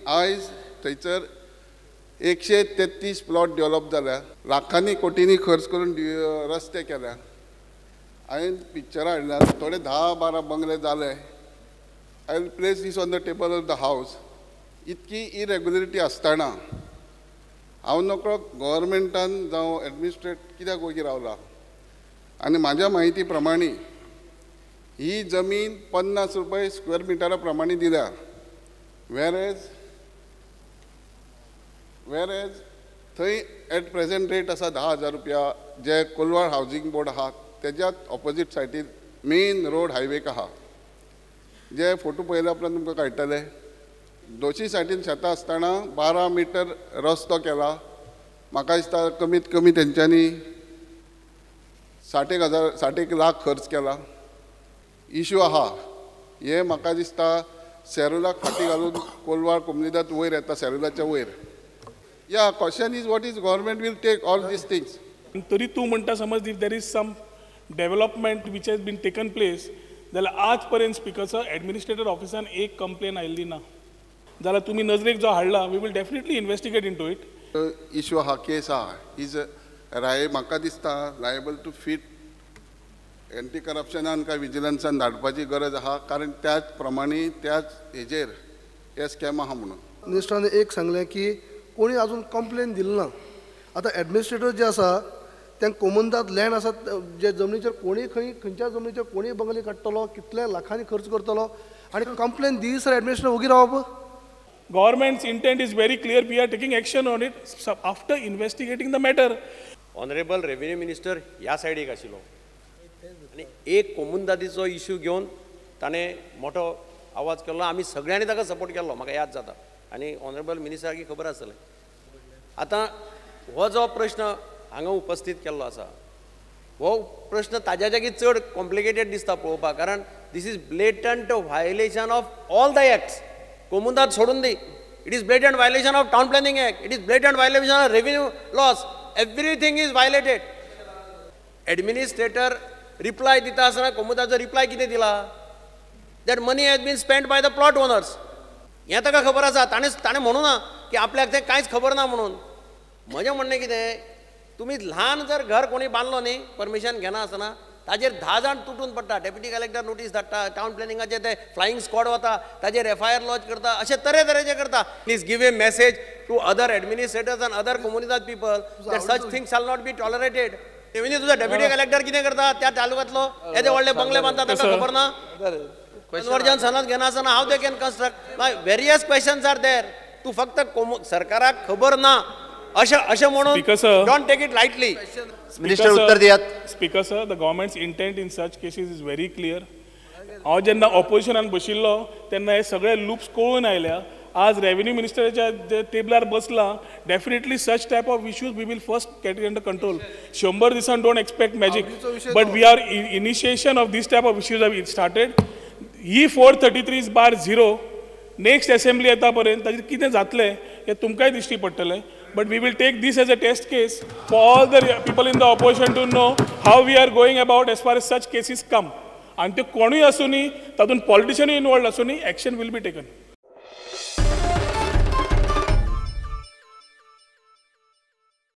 आयज थंयसर 133 plot develop जाल्या, लाखांनी कोटींनी खर्च करून रस्ते केल्या. हांवें पिक्चरां हाडल्या, थोडे 10-12 बंगले जाले. I will place this on the table of the house. इतकी इरेग्युलरिटी आसतना हांव नकळो गव्हर्मेंटान जावं एडमिनिस्ट्रेट कित्याक वगी रावला. आनी म्हाज्या म्हायती प्रमाणे ही जमीन 50 रुपये स्क्वेअर मिटरा प्रमाणे दिल्या, वेर एज थंय एट प्रेझेंट रेट आसा 10,000 रुपया. जे कोलवाळ हावजींग बोर्ड आहा तेज्याच ऑपोजीट सायडीन मेन रोड हायवेक आहा. जे फोटो पळयल्या उपरांत तुमकां कळटले. दोशी सायडीन शेतां आसतना 12 मिटर रस्तो केला. म्हाका दिसता कमीत कमी तेंच्यांनी 60 एक हजार, 60 एक लाख खर्च केला. इशू आहा हे म्हाका दिसता सेरुलाक फाटीं घालून कोलवाळ कोमुनिदाद वयर येता, सेरुलाच्या वयर. Yeah, question is, what is government will take all these things? तरी तूं म्हणटा, समज if there is some development which has been taken place, जाल्यार आज पर्यंत, स्पिकर सर, एडमिनिस्ट्रेटर ऑफिसान एक कंप्लेन आयिल्ली ना. जाल्यार तुमी नजरेक जो हाडला, we will definitely investigate into it. Issue आहा, केस आहा, is राय म्हाका दिसता लायबल टू फिट एंटी करप्शनान काय विजिलन्सान धाडपाची गरज आहा, कारण त्याच प्रमाणे त्याच हेजेर हे स्कॅम आहा म्हणून. मिनिस्टरान एक सांगलें की कोणी अजून कंप्लेन दिली ना. आतां एडमिनिस्ट्रेटर जे आसा, ते कोमुनिदाद लँड आसा, जे जमनीचेर कोणी खंय खंयच्या जमनीचेर कोणीय बंगले काडटलो, कितले लाखांनी खर्च करतलो आनी कंप्लेन दिसर एडमिनिस्ट्रेटर ओगी रावप? Government's intent is very clear. We are taking action on it after investigating the matter. Honourable revenue minister ह्या सायडीक आशिल्लो आनी एक कोमुनिदादीचो इशू घेवन ताणें मोठो आवाज केल्लो. आमी सगळ्यांनी ताका सपोर्ट केल्लो, म्हाका याद जाता, आनी ऑनरेबल मिनिस्टराक खबर आसतलें. आतां हो जो प्रश्न हांगा उपस्थीत केल्लो आसा, हो प्रश्न ताज्याच्याकी चड कॉम्प्लिकेटेड दिसता पळोवपाक, कारण this is blatant violation of all the acts. Comunidade सोडून दी, it is blatant violation of Town Planning Act, it is blatant violation of revenue laws, everything is violated. Administrator reply दिता आसतना कोमुनिदादचो रिप्लाय कितें दिला? That money has been spend by the plot owners. हें ताका खबर आसा. ताणें म्हणू ना की आपल्याक तें कांयच खबर ना म्हणून. म्हजें म्हणणें कितें, तुमी ल्हान जर घर कोणी बांदलो न्ही परमिशन घेना आसतना, ताजेर 10 जाण तुटून पडटा. डेप्युटी कलेक्टर नोटीस धाडटा, टावन प्लॅनिंगाचे ते फ्लायींग स्क्वॉड वता, ताजेर एफआयआर लॉज करता, अशे तरेतरेचे करता. Please give a message to other administrators and other comunidad people that such things shall not be tolerated. Revenue तुजो डेप्युटी कलेक्टर कितें करता त्या तालुक्यांतलो? येदे व्हडले बंगले बांदता, ताका खबर ना? कन्वर्जन सनद घेना आसतना how they can construct? Various questions are there. तूं फक्त सरकाराक खबर ना अशें म्हणून Speaker, sir. Don't take it lightly. Minister, उत्तर दियात. Speaker sir, the government's intent in such cases is very clear. हांव जेन्ना ऑपोजिशनान बशिल्लो तेन्ना हे सगळे लुप्स कळून आयल्या. आज रेव्हेन्यू मिनिस्टराच्या जे टेबलार बसला, definitely such type of issues we will first get it under control. 100 दिसान don't expect magic, but we are initiation of this type of issues have started. He 433/0 next assembly येता पर्यंत ताजेर कितें जातलें हें तुमकांय दिश्टी पडटलें. But we will take this as a test case for all the people in the opposition to know how we are going about as far as such cases come. आनी त्यो कोणूय आसूं न्ही, तातूंत पॉलिटिशियनूय इनवॉल्ड आसूं न्ही, action will be taken.